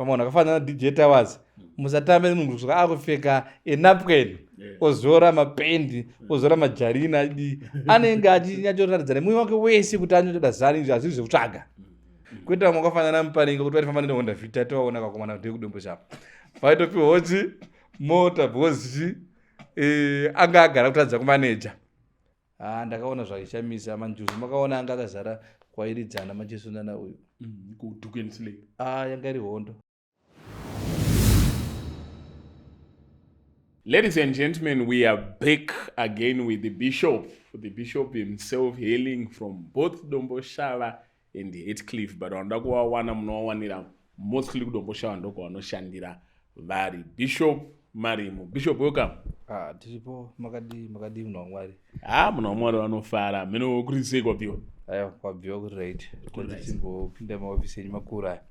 Vamwe vanhu vakafanana naDJ Towers, musatambe munhu kusvika akupfeka enapken, ozora mapendi, ozora majarina, adii, anenge achinyatsoratidza nemwoyo wake wese kuti anyotoda zani. Izvi hazviri zvekutsvaga. Kwete vamwe vakafanana naMuparinga, kuti vaifamba neHonda Fit, tovaona kakomana ndekudombo shapa, vaitopiwawo chi mota because anga agara kutadza kumaneja. Ah, ndakaona zvaishamisa manjuzu, makaona anga akazara kwairidzana machesonana uyu. Kudukensley. Ah, yanga iri hondo. Ladies and gentlemen, we are back again with the bishop, the bishop himself, hailing from both Domboshava and Hatcliffe. But vanoda kuvawana munovawanira mostly kuDomboshava, ndokwavanoshandira vari. Bishop Marimo. Bishop, welcome. Ah, tiripo, makadii, makadii munhu waMwari? Ha, munhu waMwari vanofara. Mene kuri sei kwabviwa? Aiwa, kwabviwa kuri right. Timbopinda maofisi enyu makuru aya.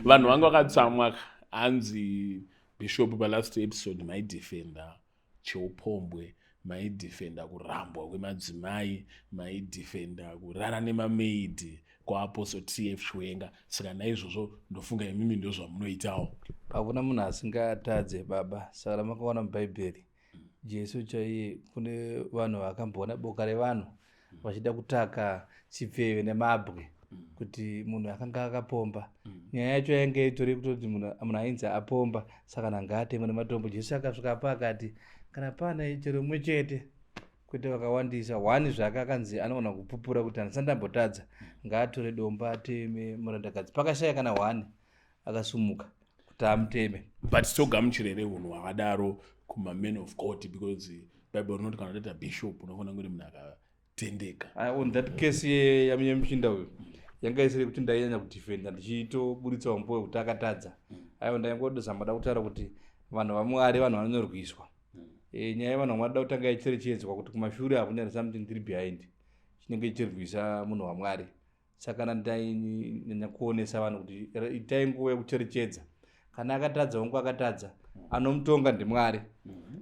Vanhu vanga vakatsamwa, hanzi Bishop, palast episode maidefenda cheupombwe, maidefenda kurambwa kwemadzimai, maidefenda kurara nemamaidi kwaApostle TF Chiwenga. Saka naizvozvo ndofunga imimi ndozvamunoitawo. Hakuna munhu asingatadze, baba. Saka ramakaona muBhaibheri, Jesu chaiye, kune vanhu vakamboona boka revanhu vachida kutaka chipfeve nemabwe kuti munhu akanga akapomba. Nyaya yacho yainge itori kutoti munhu ainzi apomba, saka nangaatemwe nematombo. Jesu akasvika pa akati kana pane chero mumwe chete, kwete vakawandisa, one zvake, akanzi anogona kupupura kuti handisati ndambotadza, ngaatore dombo ateme murandakadzi. Pakashaya kana one akasumuka kuti amuteme. But togamuchira here unhu hwakadaro kumamen of God? Because Bible rinoti kana utoita bishop unofanira kunge munhu akatendeka. Ah, on that case yemuchinda uyu, yanga isiri kuti ndainyanya kudefenda ndichitoburitsa umbo wekuti akatadza. Aiwa, ndaingodozama da kutaura kuti vanhu vaMwari, vanhu vanonorwiswa. Nyaya yevanhu vaMwari da kutanga icherechedzwa kuti kumashure hakuna something tiri behind chinenge chichirwisa munhu waMwari. Saka kana ndainyanya kuonesa vanhu kuti itai nguva yekucherechedza, kana akatadza, wangu akatadza, anomutonga ndiMwari.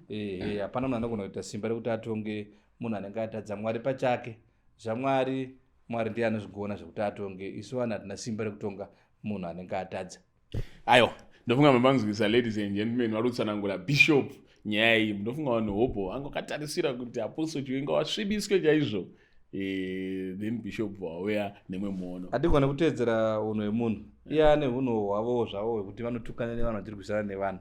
Ehe, hapana munhu anogona kuita simba rekuti atonge munhu anenge atadza. Mwari pachake, zvaMwari, Mwari ndiye anozvigona zvekuti atonge. Isu vanhu hatina simba rekutonga munhu anenge atadza. Aiwa, ndofunga mamanzwisa, ladies and gentlemen, vari kutsanangura bishop nyaya iyi. Ndofunga vanhu hobho vanga vakatarisira kuti Apostle Chiwenga wasvibiswe chaizvo. Then bishop wauya nemwe muono. Hatigone kuteedzera unhu hwemunhu. Iye ane unhu hwavowo zvavo hwekuti vanotukana nevanhu, vachirwisana nevanhu,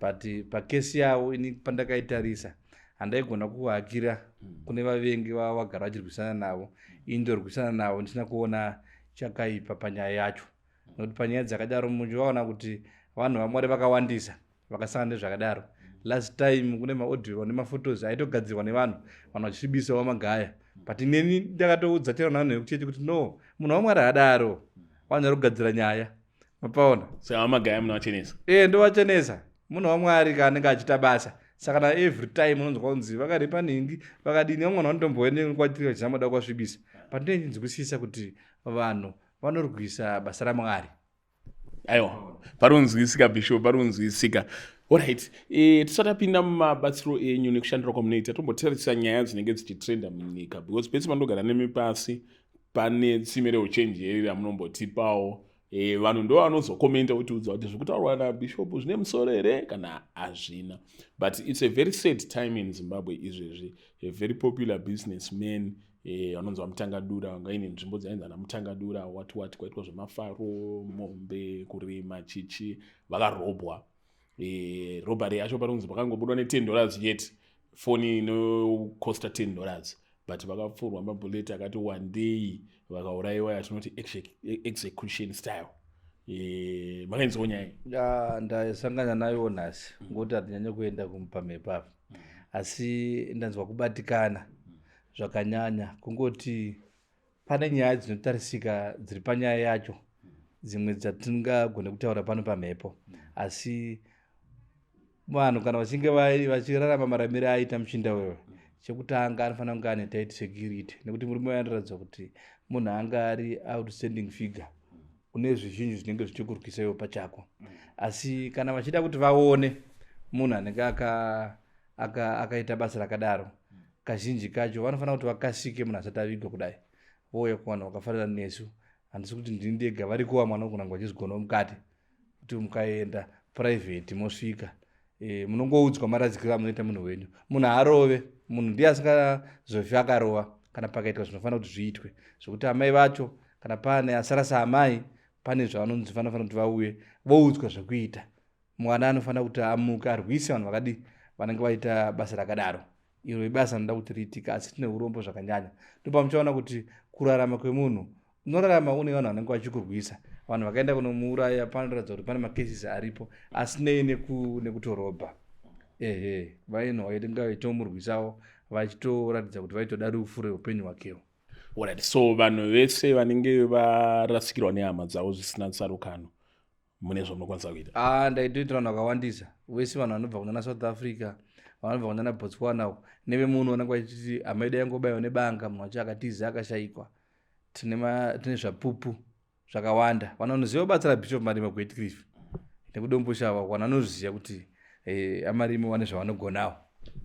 but pakesi yavo, ini pandakaitarisa handaigona kuhakira kune vavengi vavo vagara vachirwisana navo. Ini ndorwisana navo ndisina kuona chakaipa panyaya yacho, nokuti panyaya dzakadaro muchivaona kuti vanhu vaMwari vakawandisa vakasangana nezvakadaro. Last time kune maaudio nemaphotos aitogadzirwa nevanhu, vanhu vachisvibisawo magaya, but neni ndakatoudza chero navanhu vekuchechi kuti no, munhu waMwari haadaro, vanhu vari kugadzira nyaya, mapaona? Saka vamagaya munovachenesa? E, ndovachenesa. Munhu waMwari ka anenge achiita basa, saka na every time unonzwa kunzi vakaripa nhingi, vakadini, vamwe vanhu vanotomboende kwatiri vachizama kwasvibisa, but ndinonzwisisa kuti vanhu vanorwisa basa raMwari. Aiwa, pari kunzwisika, bishop, pari kunzwisika. Alright, tisati tapinda mumabatsiro enyu nekushandira kwamunoita, tombotarisa nyaya dzinenge dzichitrenda munyika, because pese pandogara nemi pasi pane tsime reuchenjeri ramunombotipawo. Vanhu ndo vanozokomenta kutiudza kuti zvekutaurwa nabishop zvine musoro here kana hazvina. But it's a very sad time in Zimbabwe izvezvi. A very popular businessman, vanonzi vaMutangadura, vanga ine nzvimbo dzainzi ana Mutangadura, what what, kwaitwa zvemafaro, mombe, kurima, chichi, vakarobwa. Robbery yacho pari kunzi pakangobudwa ne10 dollars chete, foni inocosta 10 dollars, but vakapfurwa mabullet akati wandei, vakaurayiwa yatinoti execution style. Makainzwawo nyaya? Ya, ndasangana nayo nhasi, ngokuti hatinyanye kuenda pamhepo apa, asi ndanzwa kubatikana zvakanyanya. Kungoti pane nyaya dzinotarisika dziri panyaya yacho, dzimwe dzatingagone kutaura pano pamhepo, asi vanhu kana vachinge vachirarama maramiro aita muchinda wewe, chekutanga anofanira kunge ane tight security, nekuti murume uyo anoratidza kuti munhu anga ari outstanding figure. Une zvizhinji zvinenge zvichikurwisa iwe pachako, asi kana vachida kuti vaone munhu anenge akaita aka, basa rakadaro, kazhinji kacho vanofanira kuti vakasike munhu asati avigwa kudai, vouya kuvanhu vakafanana nesu. Handisi kuti ndini ndega, variko vamwe vanogona kunge vachizvigonawo mukati. Kuti mukaenda private mosvika, munongoudzwa maradzikiro amunoita munhu wenyu. Munhu haarove munhu, ndiye asingazofi akarova kana pakaitwa zvinofanira kuti zviitwe, zvokuti amai vacho kana pane asara saamai, pane zvavanonzi vanofanira kuti vauye voudzwa zvekuita. Mwana anofanira kuti amuke arwise vanhu vakadii, vanenge vaita basa rakadaro. Iro ibasa rinoda kuti riitika, asi tine urombo zvakanyanya. Ndopamuchaona kuti kurarama kwemunhu, unorarama une vanhu vanenge vachikurwisa. Vanhu vakaenda kunomuuraya, panoratidza kuti pane macases aripo asinei nekutorobha. Ehe, vainhu vainge vachitomurwisawo, vachitoratidza kuti vaitoda rufu reupenyu hwakewo. Alright, so vanhu vese vanenge varasikirwa nehama dzavo zvisina tsarukano, mune zvamunokwanisa kuita? Ah, ndaitoitira vanhu vakawandisa vese, vanhu vanobva kunana South Africa, vanobva kunana Botswana uko, nevemuno vanenge vachiti hama yedu yangobayiwa nebanga, munhu wacho akatiza, akashayikwa. Tine zvapupu zvakawanda. Vanhu vanoziva kubatsira Bishop Marima kuHatcliffe nekuDomboshava, vanhu vanoziva kuti aMarimo vane zvavanogonawo.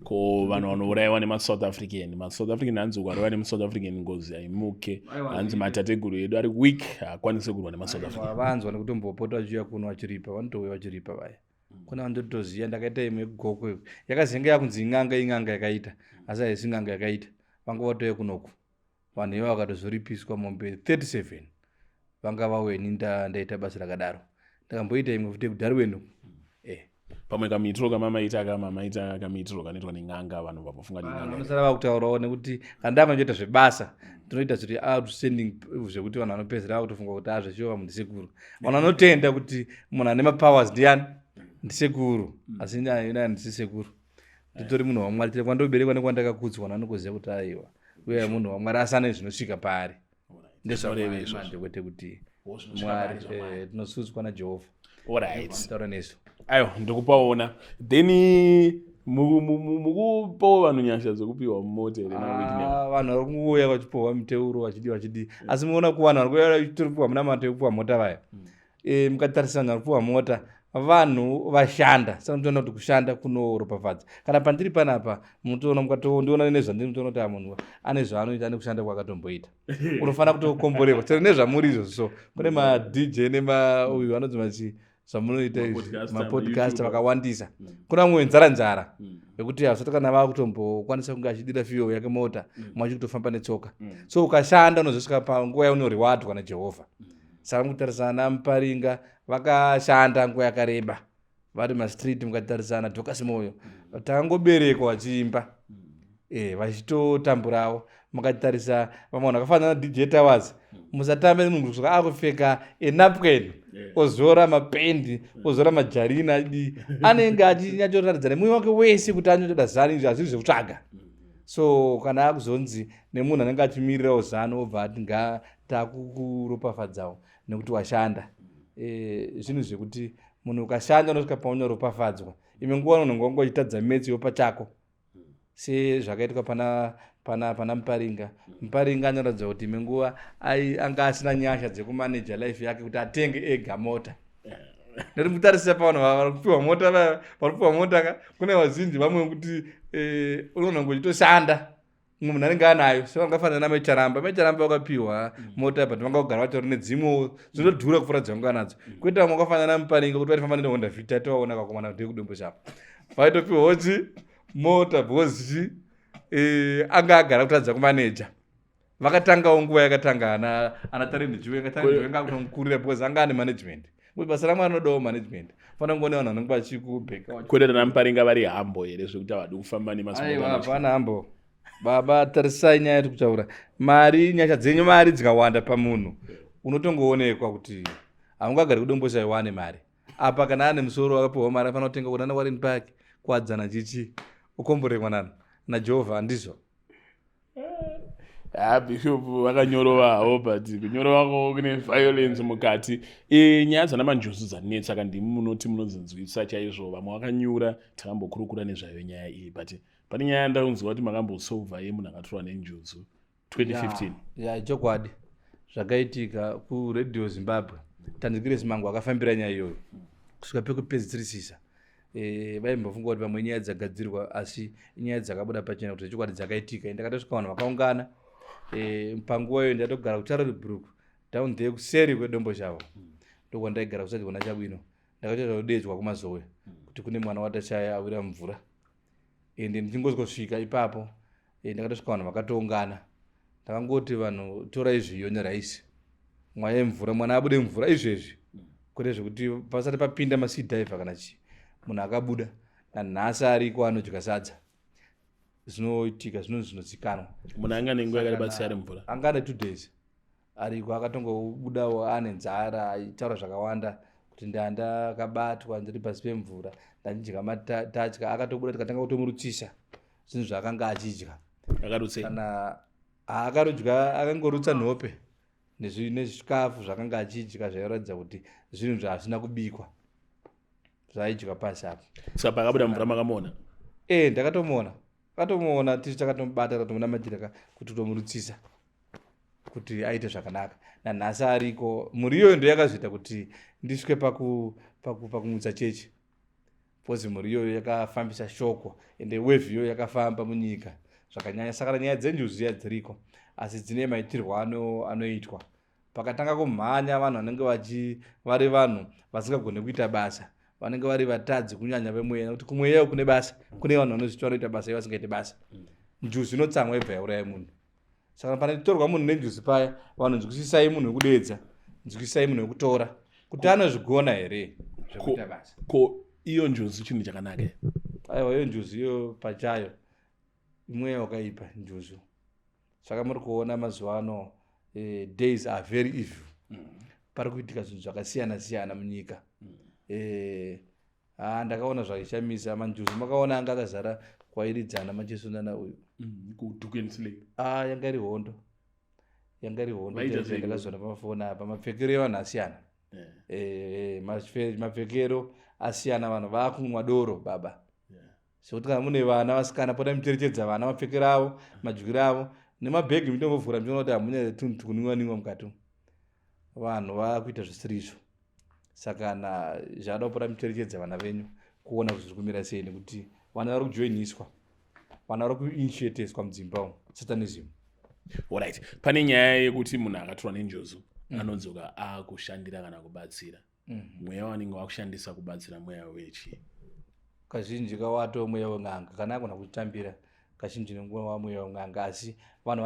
Ko vanhu vanourayiwa nemaSouth African? MaSouth African, hanzi ukarova nemuSouth African ngozi haimuke. Hanzi matateguru edu ari weak, haakwanisi kurwa nemaSouth African. Vanzwa nekutombopota vachiuya kuno vachiripa, vanotouya vachiripa vaya. Kuna vandotoziva, ndakaita imwe yekugoko, yakazenge yakunzi ing'anga, ing'anga yakaita, asi haisi n'anga yakaita. Vanga vatouya kunoku vanhu iva, vakatozoripiswa mombe 37. Vanga vaweni, ndaita basa rakadaro. Ndakamboita imwe futi yekuDarwin uku. Pamwe kamuitiro kamamaita, kamamaita kamuitiro kanoitwa nen'anga, vanhu vapofunga nen'anga. Vanosara vakutaurawo, nekuti kana ndava ndoita zvebasa, ndinoita zviri outstanding, zvekuti vanhu vanopedzera vakutofunga kuti azvechiova munhu ndisekuru. Vanhu vanotenda kuti munhu ane mapowers ndiani? Ndisekuru. Asi ina ndisi sekuru, nditori munhu waMwari. Tiri kwandoberekwa nekwandakakudzwa, vanhu vanokuziva kuti aiwa, uye munhu waMwari, asi ane zvinosvika paari Zvinoreva izvozvo. ndezvamwari, kwete kuti Mwari. Tinosudzwa naJehovha. Taura nesu. Aiwa, ndikupaona. Then mukupawo vanhu nyasha dzekupiwa mumota here naWicknell? Ah, vanhu vari kunguuya vachipiwa miteuro, vachidi vachidi, asi muona kuvanhu vari kuuya vachitoripiwa munamato yekupiwa mota vaya, mukatarisa vanhu vari kupiwa mota, vanhu vashanda. Saka mutoona kuti kushanda kunoropafadza. Kana pandiri panapa, mutoona, mukatondiona nezvandiri, mutoona kuti munhu ane zvaanoita, ane kushanda kwakatomboita. Unofanira kutokomborerwa chero nezvamuri izvozvo. So kune maDJ nema uyu anonzi machi zvamunoita izvi, Mapodcaster, mapodcast maYouTuber. vakawandisa. Kuna vamwe wenzara nzara yekuti hasati kana vakutombokwanisa kunge achidira fuel yake mota, mwachi kutofamba netsoka. So ukashanda unozosvika panguva yaunorewardwa naJehovha. Saka mukutarisana naMuparinga, vakashanda nguva yakareba vari mastreet. Mukatarisana Docas Moyo, takangoberekwa vachiimba, vachitotamburawo. Mukatarisa vamwe vanhu vakafanana naDJ Towers, musatambe nemunhu kusvika akupfeka enapkin, ozora mapendi, ozora majarina adii, anenge achinyatsoratidza nemwoyo wake wese kuti anyotoda zano. Izvi hazviri zvekutsvaga. So kana akuzonzi nemunhu anenge achimirirawo zano, obva ati nga takukuropafadzawo nekuti washanda, zvinhu zvekuti munhu ukashanda unosvika paunoropafadzwa. Imwe nguva unonge wanga uchitadza maths yopachako, sezvakaitwa pana Muparinga. Muparinga anoratidza kuti imwe nguva anga asina nyasha dzekumaneja life yake kuti atenge ega mota, nekuti mutarisisa pavanhu vari kupiwa mota, vari kupiwa mota ka, kune vazhinji vamwe kuti unoona kunge uchitoshanda, mumwe munhu anenge anayo. Sevangafanana naMecharamba. Mecharamba vakapiwa mota, but vanga kugara vatori nedzimwewo dzinodhura kupfuura dzavanga nadzo. Kwete vamwe vakafanana naMuparinga, kuti vaifamba neHonda Fit. Tovaona kakomana ndekuDomboshava, vaitopiwawo chi mota because chi anga agara kutadza kumaneja. Vakatangawo nguva yakatanga ana Talent Chiwenga. Talent Chiwenga akutomukurira because anga ane management, kuti basa ramwe anodawo management, fanira kungoone vanhu vanenge vachikubheka. Kwete naMuparinga vari hambo here zvekuti havadi kufamba Aiwa, nemazimota? Hapana hambo, baba. Tarisai nyaya yatiri kutaura, mari, nyasha dzenyu. Mari dzikawanda pamunhu, unotongoonekwa kuti haungagari kuDomboshava ane mari. Apa kana ane musoro, akapiwa mari, afanira kutenga kunana Warren Park, Kuwadzana, chichi ukomborerwa nani naJehovha, handizvo? Ha, bishop vakanyorova havo, but kunyorova kwavo kune violence mukati. Nyaya dzana manjuzu dzanetsa kandimi, munoti munodzinzwisa chaizvo. Vamwe vakanyura, takambokurukura nezvayo nyaya iyi, but pane nyaya yandaunzwa kuti makambosolva yemunhu akatorwa nenjuzu 2015. Ya, chokwadi, zvakaitika kuRadio Zimbabwe. Tanzikire Simango akafambira nyaya iyoyo kusvika pekupedzisirisisa. Vaimbofunga kuti pamwe nyaya dzagadzirwa, asi nyaya dzakabuda pachena kuti zvechokwadi dzakaitika. Ndakatosvika vanhu vakaungana. Panguva iyoyo ndatogara kuCharley Brook, down there kuseri kweDomboshava, ndokwandaigara kusati kona chabwino. Ndakatoita kudedzwa kuMazowe kuti kune mwana watashaya awira mvura. Ende ndichingosvika ipapo, ndakatosvika vanhu vakatoungana. Ndakangoti, "Vanhu, torai zviyo neraisi, mwaya mvura, mwana abude mvura izvezvi." Kwete zvekuti pasati papinda masea diver kana chii. Munhu akabuda, nanhasi ariko, anodya sadza. Zvinoitika, zvinonzi zvinozikanwa. Munhu anga nenguva yakareba sei ari mvura? Anga ane 2 days ariko. Akatongobudawo ane nzara, aitaura zvakawanda kuti ndandakabatwa ndiri pasi pemvura, ndachidya matatya. Akatobuda, tikatanga kutomurutsisa zvinhu zvaakanga achidya. Akarutsei? Kana akarudya, akangorutsa nhope nezvikafu zvakanga achidya, zvairatidza kuti zvinhu zvaasina kubikwa zvaaidya pasi apo. Saka paakabuda mvura makamuona? E, ndakatomuona, akatomuona. Tisi takatomubata, takatomunamatira kuti tomurutsisa kuti aite zvakanaka. Nanhasi ariko. Mhuri iyoyo ndo yakazoita kuti ndisvike pakumutsa chechi, because mhuri iyoyo yakafambisa shoko, ende wave iyoyo yakafamba munyika zvakanyanya. Saka nyaya dzenjuzu ziya dziriko, asi dzine maitirwo anoitwa. Pakatanga kumhanya vanhu vanenge vachi vari vanhu vasingagoni kuita basa, vanenge vari vatadzi, kunyanya vemweya, nekuti kumweya kune basa, kune vanhu vanozviti vanoita basa ivo vasingaiti basa. Njuzu inotsamwa, ibva yauraya munhu. Saka panotorwa munhu nenjuzu paya, vanhu nzwisisai munhu wekudeedza, nzwisisai munhu wekutora kuti anozvigona here zvekuita basa. Ko iyo njuzu chinhu chakanaka here? Aiwa, iyo njuzu iyo pachayo mweya wakaipa, njuzu. Saka muri kuona mazuva ano, days are very evil. Pari kuitika zvinhu zvakasiyana siyana munyika. Ndakaona zvaishamisa, manjuzu makaona anga akazara kwairidzana machesunana uyu. Kudukensley. Ah, yanga iri hondo, yanga iri hondo. Vaita chaizvo. Sei? Ndakazoona pamafoni apa mapfekero evanhu asiyana. Mapfekero asiyana, vanhu vaakumwa doro baba, sekuti kana mune vana vasikana, pota mucherechedza vana, mapfekero avo, madyiro avo nemabhegi. Mutombovhura muchiona kuti hamuna tunhu tukunwiwa mukati umu. Vanhu vaakuita zvisiri izvo. Saka na zvada kupota mucherechedza vana venyu, kuona kuti zviri kumira sei, nekuti vana vari kujoiniswa, vana vari kuinitiateswa mudzimba umu satanism. Alright, pane nyaya yekuti munhu akatorwa nenjuzu anodzoka akushandira kana kubatsira. Mweya wanenge wakushandisa kubatsira mweya wechi? Kazhinji kawato mweya wen'anga. Kana agona kutambira, kazhinji nenguva wamweya wen'anga. Asi vanhu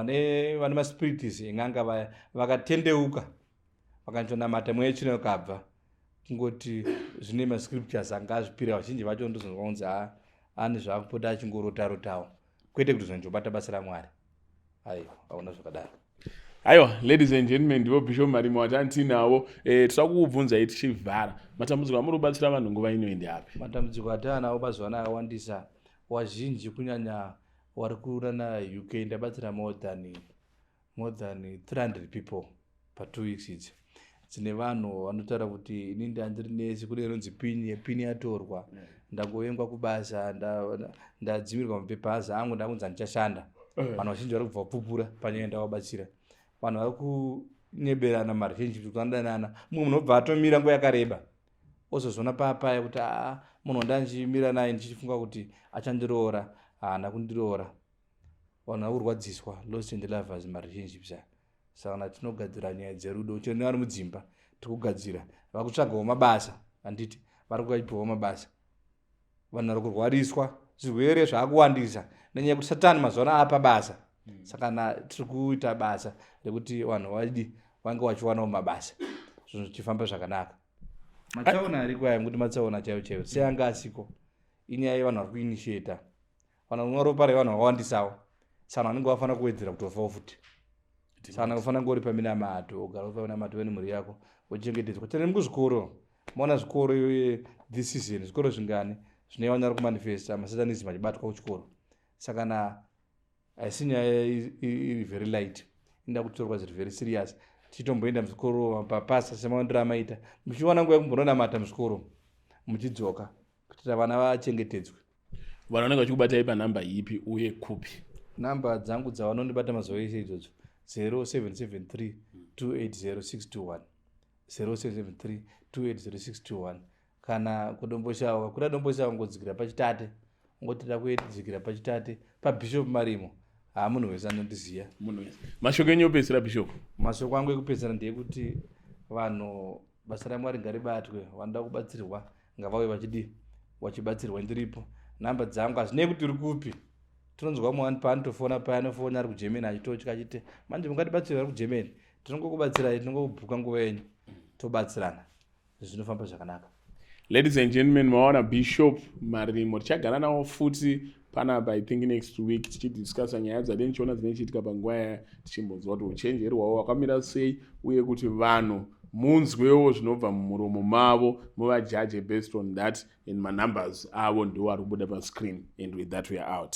vane maspirits en'anga vaya vakatendeuka, vakanyatsonamata, mweya yetsvina ukabva. Kungoti zvine mascriptures anga azvipira, vazhinji vacho ndozonzwa kunzi ane zvaakupota achingorota-rotawo, kwete kuti zonjobata basa raMwari. Aiwa, hauna zvakadaro. Aiwa, ladies and gentlemen, ndivo Bishop Marimo watantinawo. Toda kukubvunzai tichivhara, matambudziko amuri kubatsira vanhu nguva ino ndeapi? Matambudziko atanawo mazuva ano akawandisa. Wazhinji, kunyanya wari kurana UK, ndabatsira more than 300 people pa2 weeks idzi. Dzine vanhu vanotaura kuti ini ndandiri nesi, kune inonzi pini, pini yatorwa, ndangovengwa kubasa, ndadzimirwa mapepa angu, ndakunzi handichashanda. Vanhu vazhinji vari kubva kupupura panyaya ndavabatsira. Vanhu vari kunyeberana marelationship kuti vanodanana, mumwe munhu obva atomira nguva yakareba, ozozoona papaya kuti aa, munhu wandanchimira naye ndichifunga kuti achandiroora haana kundiroora. Vanhu vari kurwadziswa, lost and lovers, marelationships aya. Saka na tinogadzira nyaya dzerudo chero nevari mudzimba tiri kugadzira. Vakutsvagawo mabasa, handiti vari kuipiwawo mabasa. Vanhu vari kurwariswa, zvirwere zvaakuwandisa nenyaya yekuti Satani mazuva ano apa basa. Saka na tiri kuita basa rekuti vanhu vadi vange vachiwanawo mabasa, zvinhu zvichifamba zvakanaka. Matsaona ariko aya, nekuti matsaona chaivo chaivo seanga asiko, inyaya yevanhu vari kuinitiata. Vanhu vanomwa ropa revanhu vakawandisawo, saka vanenge vafanira kuwedzera kutofawo futi. Saka unofanira kunge uri paminamato, ugara uri paminamato wene mhuri yako, wochengetedzwa. Tine mukuzvikoro, maona zvikoro this season, zvikoro zvingani zvine vana vari kumanifesta masatanism achibatwa kuchikoro? Saka na haisi nyaya iri very light, inoda kutorwa zviri very serious. Tichitomboenda muzvikoro papasa semaondero amaita, muchiwana nguva yekumbononamata muzvikoro, muchidzoka, kuitira vana vachengetedzwe. Vanhu vanenge vachikubatai panhamba ipi uye kupi? Namba dzangu dzavanondibata mazuva ese idzodzo, 0773 280621, 0773 280621. Kana kuDomboshawa, kuda Domboshawa, ngodzikira pachitate, ungoti da kudzikira pachitate paBishop Marimo. Haa, munhu wese anondiziva. Munhu wese. Mashoko enyu opedzisira, Bishop? Mashoko angu ekupedzisira ndeyekuti vanhu Basa raMwari ngaribatwe. Vanoda kubatsirwa ngavauye vachidii, vachibatsirwa. Ndiripo, nhamba dzangu hazvinei kuti uri kupi. Tinonzwa mumwe paanotofona paya, anofona ari kuGermany achitotya, achiti, "Manje mungatibatsira vari kuGermany?" Tinongokubatsirai, tinongobhuka nguva yenyu, tobatsirana, zvinofamba zvakanaka. Ladies and gentlemen, maona Bishop Marimo. Tichagara navo futi panapa, I think next week, tichidiscussa nyaya dzade nichiona dzinochiitika panguva yaya, tichimbonzwa kuti uchenjeri hwavo hwakamira sei, uye kuti vanhu munzwewo zvinobva mumuromo mavo, muvajudge based on that. And manumbers avo ndiwo ari kubuda pascreen. And with that, we are out.